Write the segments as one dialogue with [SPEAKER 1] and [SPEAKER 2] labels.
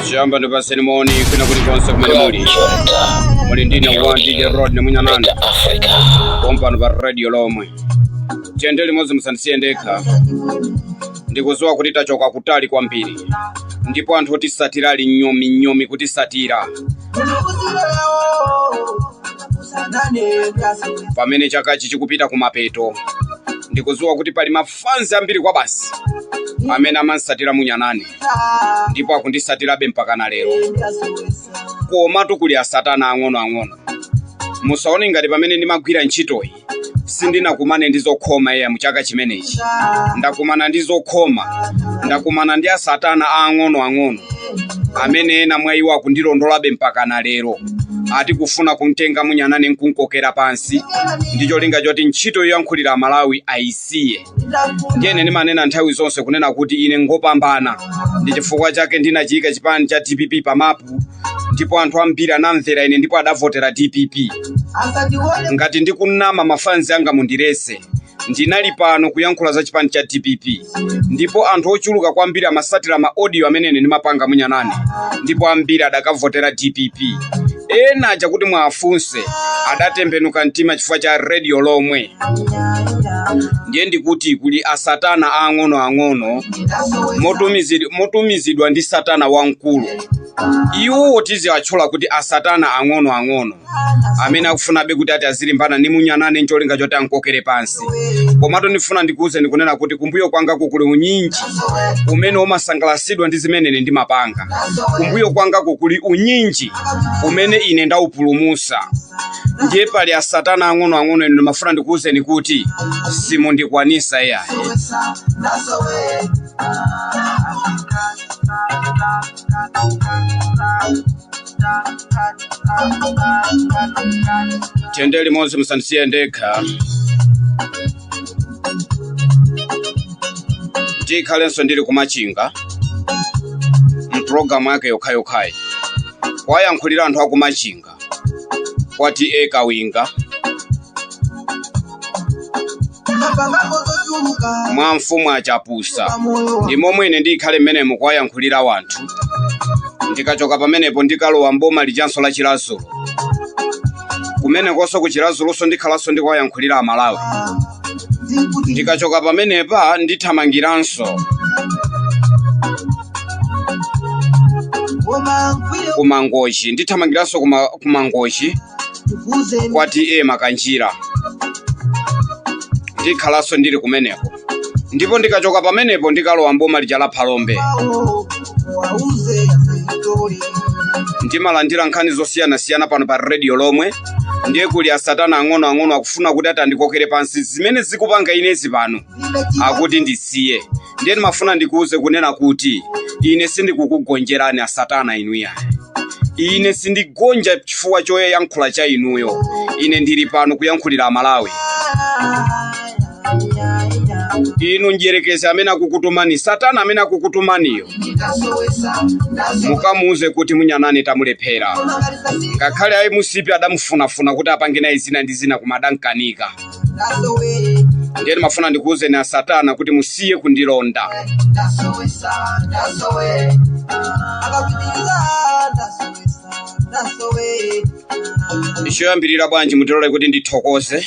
[SPEAKER 1] Choyamba ndipaseni moni kwina kulikonse kumene muli. Muli ndine one DJ Rodney Munyanani pompano pa radio lomwe. Tiyende limodzi, musandisiye ndekha. Ndikudziwa kuti tachoka kutali kwambiri ndipo anthu otisatira ali nyominyomi kutisatira. Pamene chakachi chikupita kumapeto, ndikudziwa kuti pali mafanzi ambiri kwa basi amene amansatira Munyanani ndipo akundisatirabe mpaka na lero. Komatu kuli asatana ang'onoang'ono. Musaone ngati pamene ndimagwira ntchitoyi sindinakumane ndi zokhoma eya. Mu chaka chimenechi ndakumana ndi zokhoma, ndakumana ndi asatana ang'onoang'ono amene ena mwa iwo akundilondolabe mpaka na lero, ati kufuna kumtenga Munyanani nkunkokera pansi ndi cholinga choti ntchito yoyankhulira Amalawi ayisiye. Ndiye ine ndimanena nthawi zonse kunena kuti ine ngopambana, ndi chifukwa chake ndinachiyika chipani cha DPP pamapu ndipo anthu ambiri anamvera ine ndipo adavotera DPP. Ngati ndikunama, mafanzi anga mundirese. Ndinali pano kuyankhula za chipani cha DPP ndipo anthu ochuluka kwambiri amasatira ma audio amene ine ndimapanga Munyanani ndipo ambiri adakavotera DPP. Ena aja kuti mwafunse adatembenuka mtima chifukwa cha radio lomwe. Ndiye ndikuti kuli asatana ang'onoang'ono motumizidwa ndi satana wamkulu. Iwowo tiziwatchula kuti asatana ang'onoang'ono amene akufunabe kuti ati azilimbana ndi Munyanani ncholinga choti ankokere pansi. Komatu ndifuna ndikuwuze ndikunena kuti kumbuyo kwangaku kuli unyinji umene umasangalasidwa ndi zimene ine ndimapanga. Kumbuyo kwangaku kuli unyinji umene ine ndawupulumusa. Ndiye pali asatana ang'onoang'ono, ine ndimafuna ndikuwuzeni kuti simundikwanisa iyayi. Tiyende limodzi, musandisiye ndekha. Ndikhalenso ndili kumachinga mpulogalamu yake yokhayokhayi kwayankhulira anthu akumachinga kwa T/A Kawinga mwa mfumu achapusa. Ndi momwe ine ndikhale mmenemo kuwayankhulira wanthu. Ndikachoka pamenepo ndikalowa mboma lichanso la Chiradzulu. Kumenekonso ku Chiradzulunso ndikhalanso ndikuwayankhulira Amalawi. Ndikachoka pamenepa ndithamangiranso kumangochi, ndithamangiranso kumangochi kwa T/A Makanjira, ndikhalanso ndili kumeneko. Ndipo ndikachoka pamenepo ndikalowa mboma lija la Phalombe. Ndimalandira nkhani zosiyanasiyana pano pa radio lomwe. Ndiye kuli asatana ang'onoang'ono akufuna kuti ati andikokere pansi zimene zikupanga inezi pano, akuti ndisiye. Ndiye ndimafuna ndikuuze kunena kuti ine sindikukugonjerani asatana inu iyayi. Ine sindigonja chifukwa choyankhula cha inuyo. Ine ndili pano kuyankhulira Amalawi. Inu mdyerekezi amene akukutumani, satana amene akukutumaniyo, mukamuuze kuti Munyanani tamulephera. Ngakhale ayi musipi adamufunafuna kuti apange naye zina ndi zina, koma adamkanika. Ndiye ndimafuna ndikuwuzeni asatana kuti musiye kundilonda. Choyambirira bwanji mutilole kuti ndithokoze.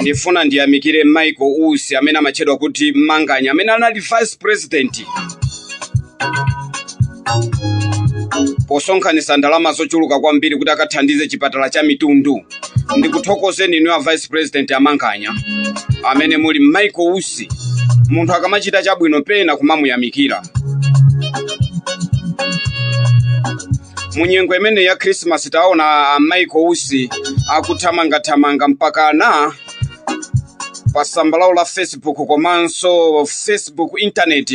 [SPEAKER 1] Ndifuna ndiyamikire Michael Usi amene amatchedwa kuti Manganya, amene anali vice president, posonkhanitsa ndalama zochuluka kwambiri kuti akathandize chipatala cha mitundu. Ndikuthokozeni inu a vice president amanganya amene muli Michael Usi. Munthu akamachita chabwino pena kumamuyamikira. Mu nyengo imene ya Christmas taona a Michael Usi akuthamangathamanga mpaka na pa tsamba lawo la Facebook komanso Facebook internet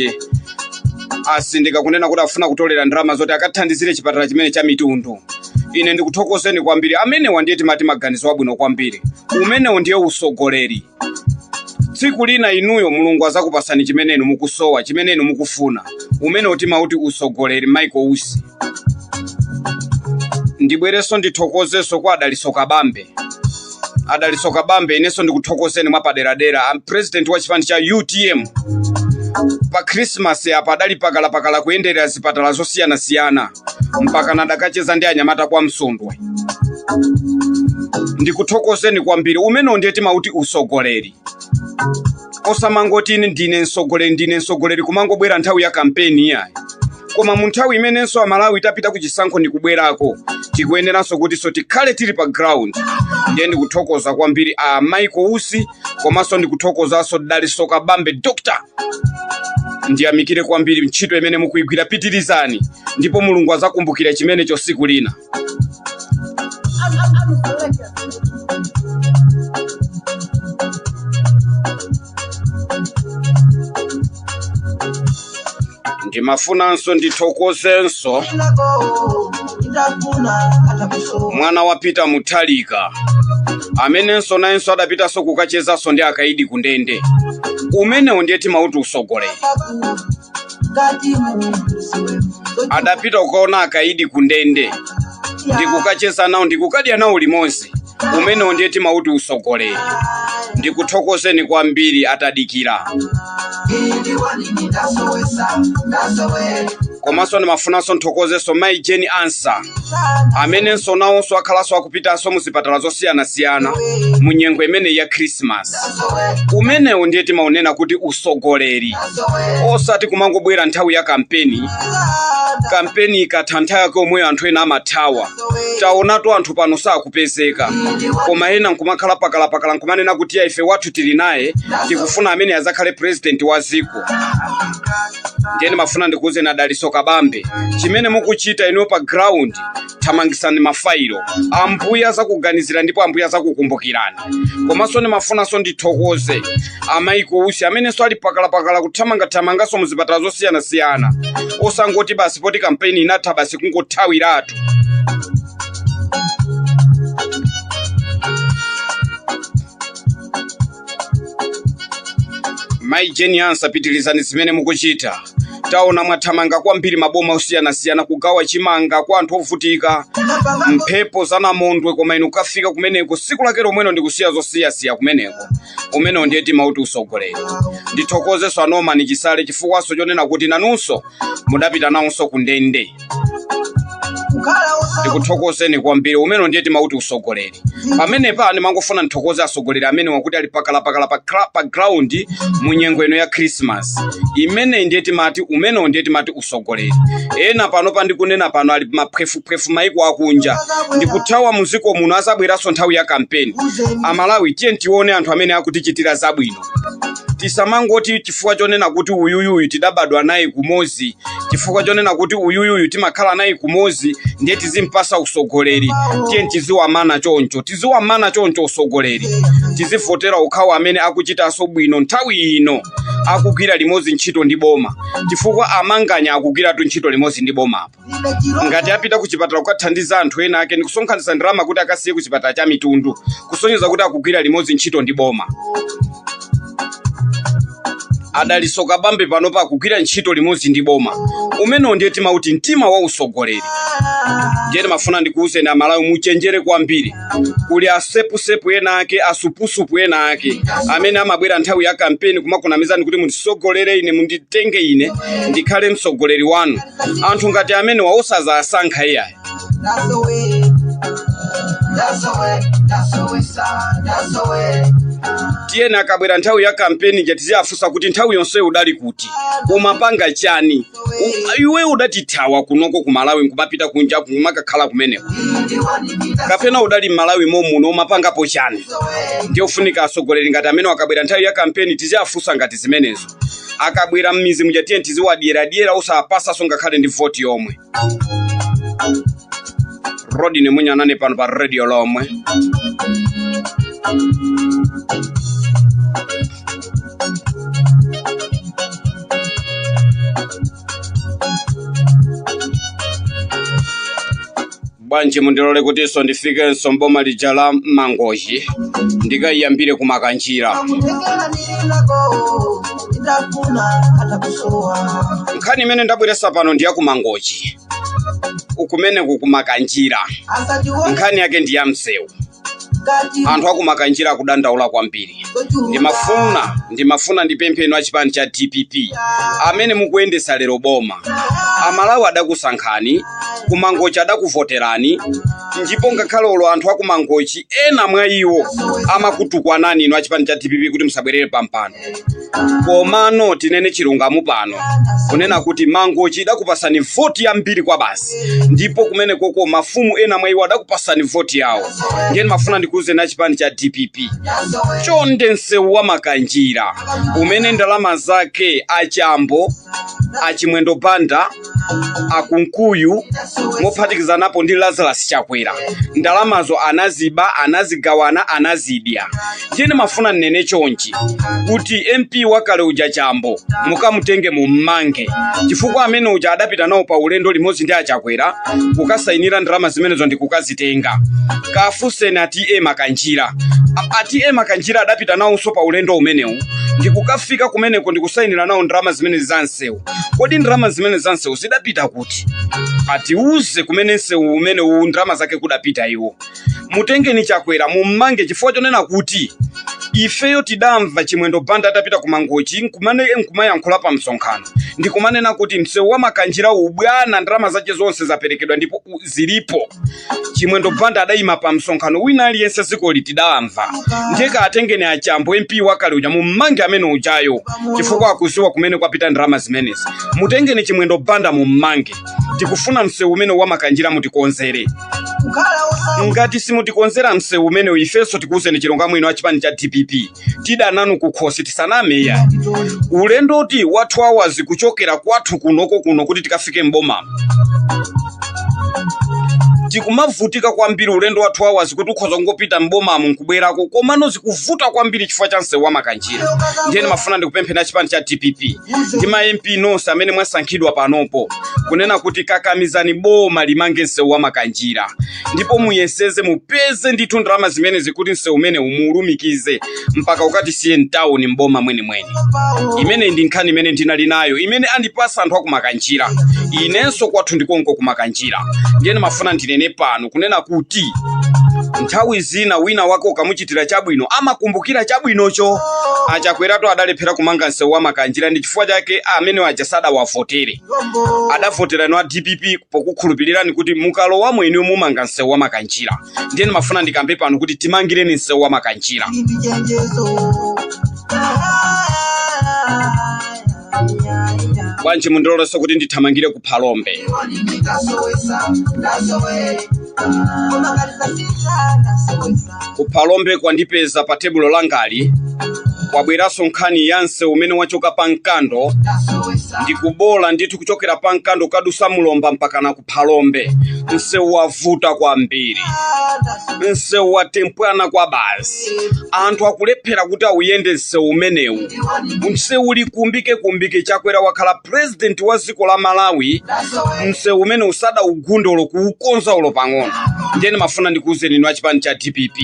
[SPEAKER 1] asindika kunena kuti afuna kutolera ndalama zoti akathandizire chipatala chimene cha mitundu. Ine ndikuthokozeni kwambiri. Amenewa ndiye timati maganizo abwino kwambiri. Umenewo ndiye usogoleri. Tsiku lina inuyo Mulungu azakupasani chimene inu mukusowa, chimene inu mukufuna. Umenewo timauti usogoleri, Michael Usi. Ndibwerenso ndithokozenso kwa Adaliso Kabambe. Adaliso Kabambe, inenso ndikuthokozeni mwapaderadera, am president wa chipani cha UTM. Pa Khrisimasi apa adali pakalapakala kuyenderera zipatala zosiyanasiyana mpaka nadakacheza ndi anyamata kwa Msundwe. Ndikuthokozeni kwambiri. Umenewo ndiye timauti usogoleri, osamangoti ine ndine msogoleri, ndine msogoleri, kumangobwera nthawi ya kampeni iyayi, koma mu nthawi imenenso Amalawi tapita ku chisankho ndikubwerako, tikuyeneranso kutinso tikhale tili pa ground. Ndiye ndikuthokoza kwambiri a Michael Usi, komanso ndikuthokozanso Dalitso Kabambe Doctor. Ndiyamikire kwambiri ntchito imene mukuigwira, pitirizani, ndipo Mulungu azakumbukira chimenecho siku lina. Ndimafunanso ndithokozenso mwana wa Peter Mutharika, amenenso nayenso adapitanso kukachezanso ndi akaidi ku ndende. Umenewo ndiye timauti usogoleri. Adapita kukaona akaidi ku ndende ndikukacheza nawo, ndikukadya nawo limodzi. Umenewo ndiye timauti usogoleri. Ndikuthokozeni kwambiri atadikira. Komanso ndimafunanso nthokozenso Mayi Jane Ansah, amenenso nawonso akhalanso akupitanso mu zipatala zosiyanasiyana mu nyengo imeneyi ya Christmas. Umenewo ndiye timaunena kuti usogoleri, osati kumangobwera nthawi ya kampeni. Kampeni ikatha, nthawi yake omweyo anthu ena amathawa. Taonatu anthu pano sakupezeka, koma ena nkumakhala pakalapakala nkumanena kuti ya, ife wathu tili naye, tikufuna amene azakhale president wa ziko. Ndiye ndimafuna ndikuwuzeni Adaliso Kabambe, chimene mukuchita inuyo pa ground, thamangisani mafailo, Ambuye azakuganizira ndipo Ambuye azakukumbukirani. Komanso ndimafunanso ndithokoze a Michael Usi, amenenso ali pakalapakala kuthamangathamanganso muzipatala zosiyanasiyana, osangoti basi poti kampeni inatha basi kungothawiratu. Mayi Jane Ansah, pitirizani zimene mukuchita. Taona mwathamanga kwambiri maboma osiyanasiyana kugawa chimanga kwa anthu ovutika, mphepo za namondwe, koma inu kukafika kumeneko siku lake lomweno ndikusiya zosiyasiya kumeneko. Umenewo ndiye timauti usogoleri. Ndithokozenso a Norman Chisale, chifukwanso chonena kuti nanunso mudapita nawonso ku ndende. Ndikuthokozeni kwambiri. Umenewo ndiye timauti usogoleri. Pamenepa ndimangofuna nthokoze atsogoleri amene wakuti ali pakalapakala pa ground mu nyengo ino ya Christmas imeneyi. Ndiye timati umenewo ndiye timati usogoleri. Ena pano pandikunena pano ali maphwefuphwefu maiko akunja ndikuthawa muziko muno, azabweranso nthawi ya kampeni. Amalawi, tiye tione anthu amene akutichitira zabwino. Tisamangoti chifukwa chonena kuti uyuyuyu tidabadwa naye kumozi, chifukwa chonena kuti uyuyuyu timakhala naye kumozi, ndiye tizimpasa usogoleri. Tiye tiziwamana choncho, tiziwamana choncho usogoleri. Tizivotera okhawo amene akuchitanso bwino nthawi ino, akugwira limodzi ntchito ndi boma, chifukwa amanganya akugwiratu ntchito limodzi ndi bomapo. Ngati apita ku chipatala kukathandiza anthu ena ake ndikusonkhanitsa ndalama kuti akasiye ku chipatala cha mitundu, kusonyeza kuti akugwira limodzi ntchito ndi boma. Adaliso Kabambe panopa akugwira ntchito limodzi ndi boma. Umenewo ndiye timauti mtima wa usogoleri. Ndiye timafuna ndikuwuzeni Amalawi, muchenjere kwambiri. Kuli asepusepu ena ake, asupusupu ena ake amene amabwera nthawi ya kampeni kumakunamizani kuti mundisogolere ine, munditenge ine ndikhale mtsogoleri wanu. Anthu ngati amenewa osazasankha iyayi.
[SPEAKER 2] That's the way. That's the way. That's the way, son. That's the way.
[SPEAKER 1] Tiyeni akabwera nthawi ya kampeni nje tiziyafunsa kuti nthawi yonseyo udali kuti, umapanga chani? Iwe udatithawa kunoko ku Malawi nkumapita kunja kumakakhala kumeneko, kapena udali m'Malawi momuno umapangapo chani? Ndiye ofunika atsogoleri ngati amene akabwera nthawi ya kampeni tiziyafunsa ngati zimenezo. Akabwera m'mizi muja, tiye tiziwadyeradyera, osapasanso ngakhale ndi voti yomwe. Rodney Munyanane pano pa Radio Lomwe. Bwanji mundilole kutinso ndifikenso mboma lija la Mangochi, ndikayiyambire kumakanjira.
[SPEAKER 2] Mutengera nilako nditafuna atakusowa.
[SPEAKER 1] Nkhani imene ndabweresa pano ndi ya ku Mangochi ukumeneku kumakanjira.
[SPEAKER 2] Asatiwo.
[SPEAKER 1] Nkhani yake ndi ya msewu. Anthu akumakanjira akudandaula kwambiri. Ndimafuna ndipemphe inu achipani cha DPP amene mukuyendesa lero boma. Amalawi adakusankhani, kumangochi adakuvoterani, ndipo ngakhale olo anthu akumangochi ena mwa iwo amakutukwanani inu achipani cha DPP kuti musabwerere pampando. Komano tinene chilungamo pano kunena kuti Mangochi idakupasani voti yambiri kwa basi, ndipo kumene koko mafumu ena mwa iwo adakupasani voti yawo. Ndiye ndimafuna ndikuwuzeni achipani cha DPP, chonde msewu wa Makanjira umene ndalama zake achambo achimwendo Banda akunkuyu mophatikizanapo ndi Lazarus Chakwera ndalamazo anaziba, anazigawana, anazidya. Ndiye ndimafuna nnene chonchi kuti MP wakale uja Chambo mukamutenge mummange, chifukwa amene uja adapita nawo pa ulendo limodzi ndi achakwera kukasayinira ndalama zimenezo ndi kukazitenga. Kafunseni a T/A Makanjira. A T/A Makanjira adapita nawonso pa ulendo umenewu ndikukafika kumeneko ndikusayinira nawo ndalama zimenezi za msewu. Kodi ndalama zimene za msewu zidapita kuti? Atiuze kumene msewu umenewu ndalama zake kudapita iwo. Mutengeni Chakwera mummange, chifukwa chonena kuti ifeyo tidamva Chimwendo Banda atapita ku Mangochi nkumayankhula pa msonkhano ndikumanena kuti msewu wa Makanjira uwu bwana ndalama zake zonse zaperekedwa ndipo zilipo. Chimwendo Banda adayima pa msonkhano wina aliyense dzikoli tidamva. Ndiye kaatengeni achambo MP wakale uja mummange amene ujayo, chifukwa akuziwa kumene kwapita ndalama zimenezi. Mutengeni Chimwendo Banda mummange. Tikufuna msewu umene wa Makanjira mutikonzere. Ngati simutikonzera msewu umenewu, ifenso tikuwuzeni chilungamo inu achipani cha DPP, tida nanu kukhosi, tisaname ya ulendo uti wa 2 hours kuchokera kwathu kunoko kuno kuti tikafike mbomamo tikumavutika kwambiri. Ulendo wa 2 hours kuti ukhoza kungopita mbomamo nkubwerako, komano zikuvuta kwambiri chifukwa cha msewu wa Makanjira. Ndiye ndimafuna ndikupempheni achipani cha DPP ndi ma MP nonse amene mwasankhidwa panopo kunena kuti kakamizani boma limange msewu wa Makanjira, ndipo muyeseze mupeze ndithu ndalama zimenezi kuti msewu umene umuulumikize mpaka ukatisiye mtawuni mboma mwenimweni. Imene ndi nkhani imene ndinali nayo imene andipasa anthu akumakanjira. Inenso kwathu ndikonko kumakanjira. Ndiye ndimafuna ndinene pano kunena kuti nthawi zina wina wake ukamuchitira chabwino amakumbukira chabwinocho. Achakweratu adalephera kumanga msewu wa Makanjira, ndi chifukwa chake amene aja sadawavotere. Adavotera inu a DPP pokukhulupirirani kuti mukalowamo inuyo mumanga msewu wa Makanjira. Ndiye ndimafuna ndikambe pano kuti timangireni msewu wa Makanjira. Bwanji mundilolenso kuti ndithamangire ku Phalombe. Ku Phalombe kwandipeza pa tebulo langali kwabweranso nkhani ya msewu umene wachoka pa Mkando ndikubola ndithu kuchokera pa Mkando kadusa Mulomba mpakana ku Phalombe. Msewu wavuta kwambiri, msewu watempwana kwa basi, anthu akulephera kuti auyende msewu umenewu. Msewu uli kumbike kumbike. Chakwera wakhala president wa dziko la Malawi, msewu umene usadaugunde olo kuukonza olo pang'ono. Ndiye ndimafuna ndikuwuzeni inu achipani cha DPP,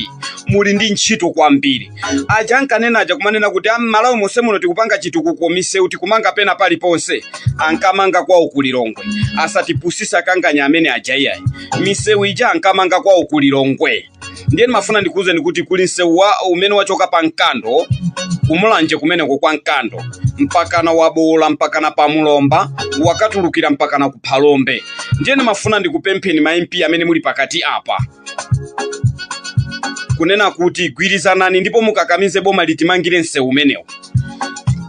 [SPEAKER 1] muli ndi ntchito kwambiri. Aja ankanena aja kumanena kuti am'Malawi monse muno tikupanga chitukuko, misewu tikumanga pena paliponse, ankamanga kwawo ku Lilongwe. Asatipusise akanganya amene aja iyayi, misewu ija ankamanga kwawo ku Lilongwe. Ndiye ndimafuna ndikuwuzeni kuti kuli msewu wa umene wachoka pa Mkando kumulanje kumeneko kwa Mkando mpakana wabola mpakana pa Mulomba wakatulukira mpakana ku Phalombe. Ndiye ndimafuna ndikupempheni ma MP amene muli pakati apa kunena kuti gwirizanani ndipo mukakamize boma litimangire msewu umenewu.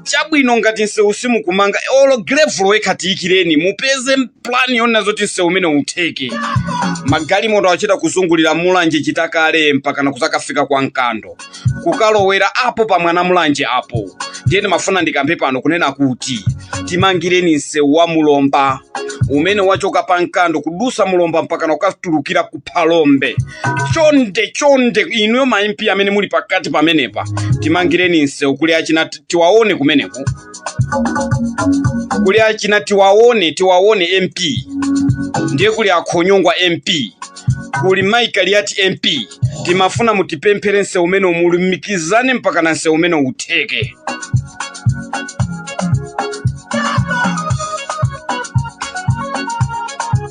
[SPEAKER 1] Chabwino, ngati msewu simukumanga, olo gravel wekha tiyikireni, mupeze plan yonena zoti msewu umene utheke. Magalimoto achita kuzungulira Mulanje chitakale mpakana kuzakafika kwa Mkando kukalowera apo pa Mwana Mulanje apo. Ndiye ndimafuna ndikambe pano kunena kuti timangireni msewu wa Mulomba umene wachoka pa Mkando kudusa Mulomba mpakana kukatulukira ku Phalombe. Chonde chonde inuyo ma MP amene muli pakati pamenepa, timangireni msewu. Kuli achina Tiwaone kumeneko, kuli achina Tiwaone, Tiwaone MP, ndiye kuli Akhonyongwa MP, kuli Mike Kaliati MP. Timafuna mutipemphere msewu umene mulumikizane mpaka na msewu umene utheke.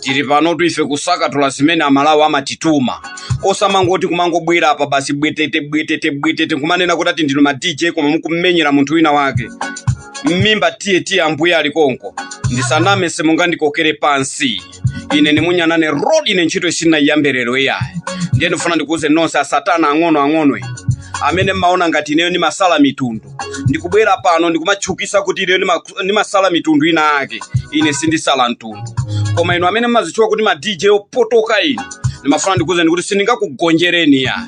[SPEAKER 1] Tili panotu ife kusakatula zimene Amalawi amatituma. Osamangoti kumangobwera apa basi bwetete bwetete bwetete kumanena kuti ati ndinu ma DJ koma mukummenyera munthu wina wake mmimba. Tiye tiye, ambuye ali konko. Ndisaname, simungandikokere pansi. Ine ndimunyanane road, ine ntchito isinaiyambe lero iyayi. Ndiye ndifuna ndikuuze nonse asatana ang'ono ang'ono inu amene mmaona ngati ineyo ndimasala mitundu, ndikubwera pano ndikumatchukisa kuti ineyo ndimasala mitundu ina yake. Ine sindisala mtundu, koma inu amene mmazitchuka kuti ma DJ opotoka inu, ndimafuna ndikuuzeni kuti sindingakugonjereni ya.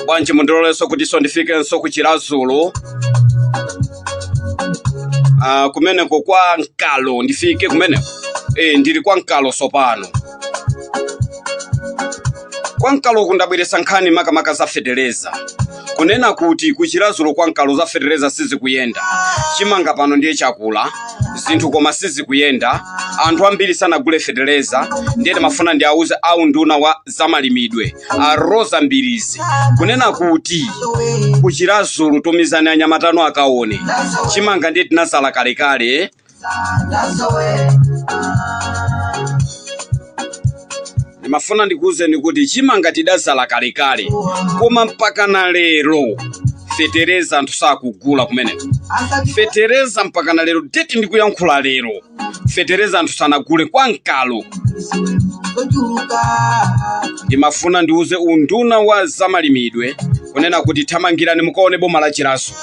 [SPEAKER 1] Bwanji mundilolenso kutinso ndifikenso ku Chiradzulu, kumeneko kwa Nkalo. Ndifike kumeneko. Ndili kwa Nkalo sopano. Kwa Nkalo kundabweretsa nkhani makamaka za fetereza, kunena kuti ku Chiradzulu kwa Nkalo za fetereza sizikuyenda. Chimanga pano ndiye chakula zinthu, koma sizikuyenda. Anthu ambiri sanagule fetereza. Ndiye timafuna ndiauze au nduna wa zamalimidwe a Roza Mbilizi kunena kuti ku Chiradzulu tumizani anyamatano akaone chimanga. Ndiye tinasala kalekale. Ndimafuna ndikuwuzeni kuti chimanga tidazala kalekale, koma mpaka na lero fetereza anthu sakugula kumeneko. Fetereza mpaka na lero, deti ndikuyankhula lero, fetereza anthu sanagule kwa Nkalo. Ndimafuna ndiuze unduna wa zamalimidwe kunena kuti thamangirani mukaone boma la Chiradzulu.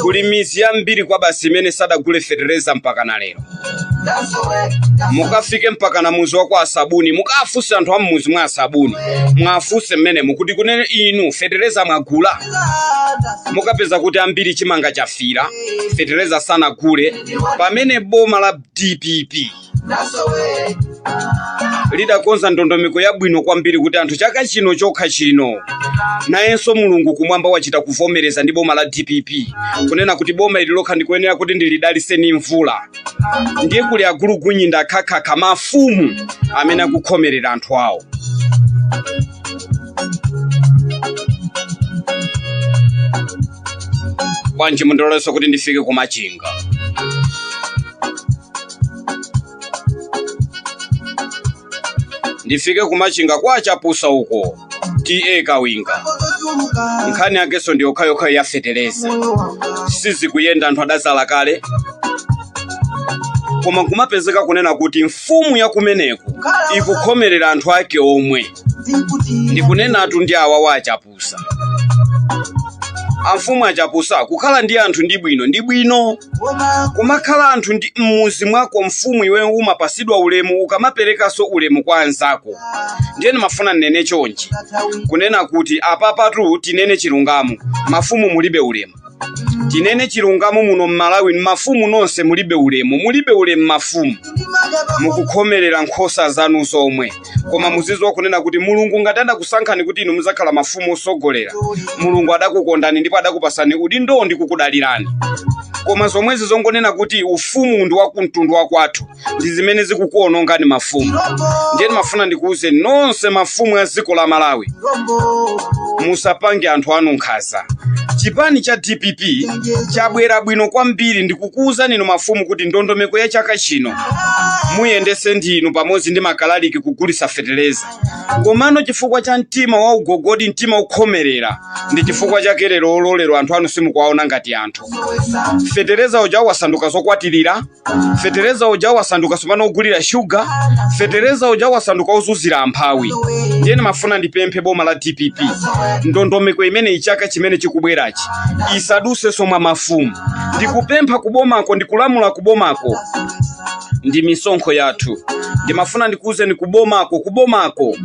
[SPEAKER 1] Kuli mizi yambiri kwa basi imene sadagule fetereza mpaka na lero. Mukafike mpaka na muzi wa kwa Asabuni, mukafunse anthu a mmuzi mwa Asabuni, mwafunse mmenemo kuti kunene inu fetereza mwagula? Mukapeza kuti ambiri chimanga chafira, fetereza sanagule, pamene boma la DPP lidakonza ndondomeko yabwino kwambiri kuti anthu chaka chino chokha chino. Nayenso Mulungu kumwamba wachita kuvomereza ndi boma la DPP kunena kuti boma ili lokha ndikuyenera kuti ndilidalise ni mvula. Ndiye kuli agulugunyinda akhakhakha mafumu amene akukhomerera anthu awo. Bwanji mundilolenso kuti ndifike ku Machinga. Ndifike kumachinga kwa Chapusa uko, TA Kawinga. Nkhani yakenso ndi yokhayokha ya fetereza, sizikuyenda. Anthu adazala kale, koma kumapezeka kunena kuti mfumu ya kumeneko ikukhomerera anthu ake omwe. Ndikunenatu ndi awawa achapusa, amfumu achapusa. Kukhala ndi anthu ndi bwino, ndi bwino kumakhala anthu ndi mmuzi mwako. Mfumu iweyo umapasidwa ulemu ukamaperekanso ulemu kwa anzako. Ndiye ndimafuna nnene chonchi kunena kuti apapatu tinene chilungamo, mafumu mulibe ulemu. Tinene chilungamo, muno mmalawi mafumu nonse mulibe ulemu, mulibe ulemu. Mafumu mukukhomerera nkhosa zanu zomwe, koma muzidziwa kunena kuti Mulungu ngati adakusankhani kuti inu muzakhala mafumu osogolera, Mulungu adakukondani ndipo adakupasani udindo ndi kukudalirani. Koma zomwezi zongonena kuti ufumu ndi wa kumtundu wa kwathu ndi zimene zikukuonongani mafumu. Ndiye ndimafuna ndikuwuzeni nonse mafumu a dziko la Malawi, musapange anthu anu nkhanza. Chipani cha DPP chabwera bwino kwambiri. Ndikukuwuzani inu mafumu kuti ndondomeko ya chaka chino muyendese ndinu pamodzi ndi makalaliki kugulisa feteleza. Komano chifukwa cha mtima wa ugogodi, mtima ukhomerera, ndi chifukwa chake lero ololero anthu anu simukuwaona ngati anthu. Fetereza uja wasanduka zokwatirira, fetereza uja wasanduka sopano ogulira shuga, fetereza uja wasanduka ozunzira amphawi. Ndiye ndimafuna ndipemphe boma la DPP, ndondomeko imene chaka chimene chikubwerachi isadusenso mwa mafumu. Ndikupempha kubomako, ndikulamula kubomako, ndi misonkho yathu. Ndimafuna ndikuwuzeni kubomako, kubomako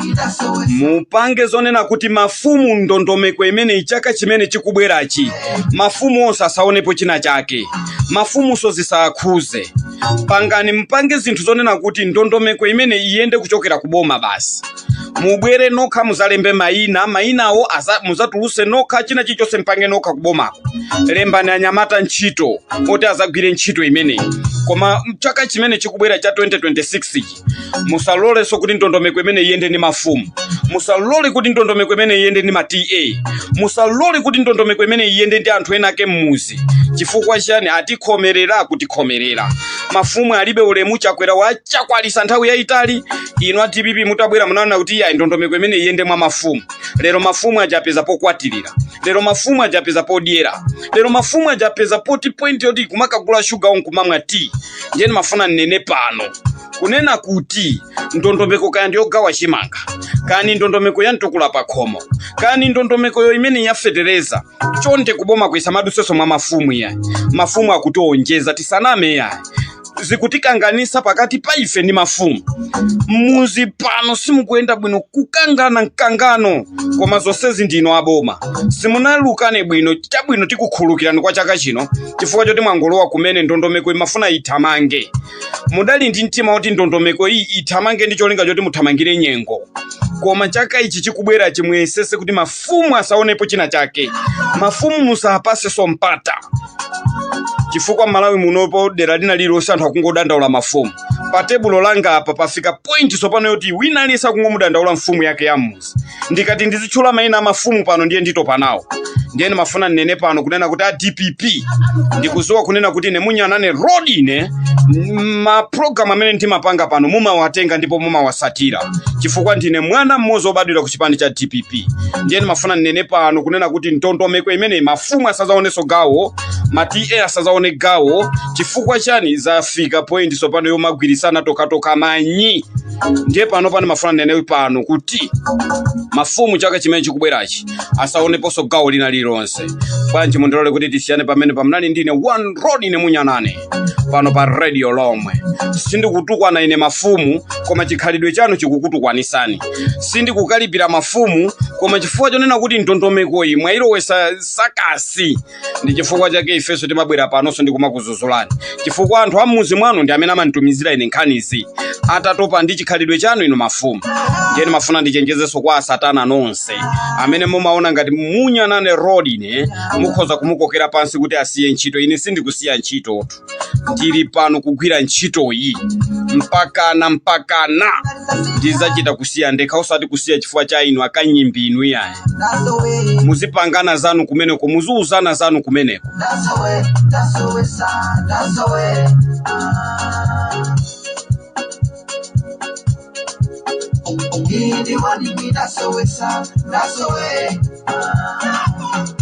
[SPEAKER 1] mupange zonena kuti mafumu ndondomeko imene chaka chimene chikubwerachi mafumu onse asaonepo china chake, mafumunso zisakhuze. Pangani, mpange zinthu zonena kuti ndondomeko imene iyende kuchokera kuboma basi. Mubwere nokha, muzalembe mayina, mayinawo muzatuluse nokha, china chilichonse mpange nokha kubomako. Lembani anyamata ntchito oti azagwire ntchito imeneyi. Koma chaka chimene chikubwera cha 2026 ichi, musalolenso kuti ndondomeko imene iyende ndi mafumu, musalole kuti ndondomeko imene iyende ndi ma TA, musalole kuti ndondomeko imene iyende ndi anthu ena ake mmuzi. Chifukwa chani? Atikhomerera, kutikhomerera. Mafumu alibe ulemu. Chakwera wachakwalisa nthawi yayitali. Inu a DPP mutabwera, munaona kuti iya, ndondomeko imene iyende mwa mafumu. Lero mafumu ajapeza pokwatirira, lero mafumu ajapeza podyera, lero mafumu ajapeza poti point yoti kumakagula shuga nkumamwa tea. Ndiye ndimafuna nnene pano kunena kuti ndondomeko kaya ndiyogawa chimanga, kani ndondomeko ya mtukula pa khomo, kani ndondomekoyo imene yafetereza, chonde kuboma kuisamadusenso mwa mafumu yayi. Mafumu akutionjeza, tisaname yayi, zikutikanganisa pakati pa ife ndi mafumu. Muzi pano simukuyenda bwino, kukangana mkangano, koma zonsezi ndino aboma, simunalukane bwino. Chabwino, tikukhululukirani kwa chaka chino chifukwa choti mwangolowa kumene. Ndondomeko imafuna ithamange, mudali ndi mtima woti ndondomeko iyi ithamange ndi cholinga choti muthamangire nyengo. Koma chaka ichi chikubwera, chimuyesese kuti mafumu asaonepo china chake. Mafumu musapasenso mpata, chifukwa Malawi munopo dera lina lililonse anthu akungodandaula mafumu. Pa tebulo langa apa pafika point tsopano yoti wina aliyense akungomudandaula mfumu yake ya mmuzi. Ndikati ndizitchula mayina a mafumu pano, ndiye nditopa nawo. Ndiye ndimafuna nnene pano kunena kuti a DPP, ndikuziwa kunena kuti ine Munyanane Road, ine mapulogalamu amene ndimapanga pano mumawatenga ndipo mumawasatira, chifukwa ndine mwana mmodzi wobadwira ku chipani cha DPP. Ndiye ndimafuna nnene pano kunena kuti ndondomeko imene mafumu asazaonenso gawo, ma TA asazaone gawo. Chifukwa chani? Zafika point tsopano yomagwirisana tokatoka manyi. Ndiye pano pano mafuna nnene pano kuti mafumu chaka chimene chikubwerachi asaoneponso gawo lina lililonse. Bwanji mundilole kuti tisiyane pamene pamunali ndine One Road, ine Munyanane, pano pa Radio Lomwe. Sindikutukwana ine mafumu, koma chikhalidwe chanu chikukutukwanisani. Sindikukalipira mafumu, koma chifukwa chonena kuti ndondomekoyi mwayilowesa sakasi, ndi chifukwa chake ifenso timabwera panonso ndikumakuzuzulani, chifukwa anthu amuzi mwanu ndi amene amanditumizira ine nkhanizi atatopa ndi chikhalidwe chanu inu mafumu. Ndiye ndimafuna ndichenjezenso kwa asatana nonse amene mumaona ngati Munyanane Road ine mukhoza kumukokera pansi kuti asiye ntchito. Ine sindikusiya ntchitotu, ndili pano kugwira ntchitoyi mpakana mpakana ndizachita kusiya ndekha, osati kusiya chifukwa cha inu akanyimbi inu yayi.
[SPEAKER 2] That's the way.
[SPEAKER 1] Muzipangana zanu kumeneko, muziuzana zanu kumeneko.
[SPEAKER 2] That's the way. That's the way, son. That's the way. Ah. He the one in me. That's the way, son. That's the way. Ah.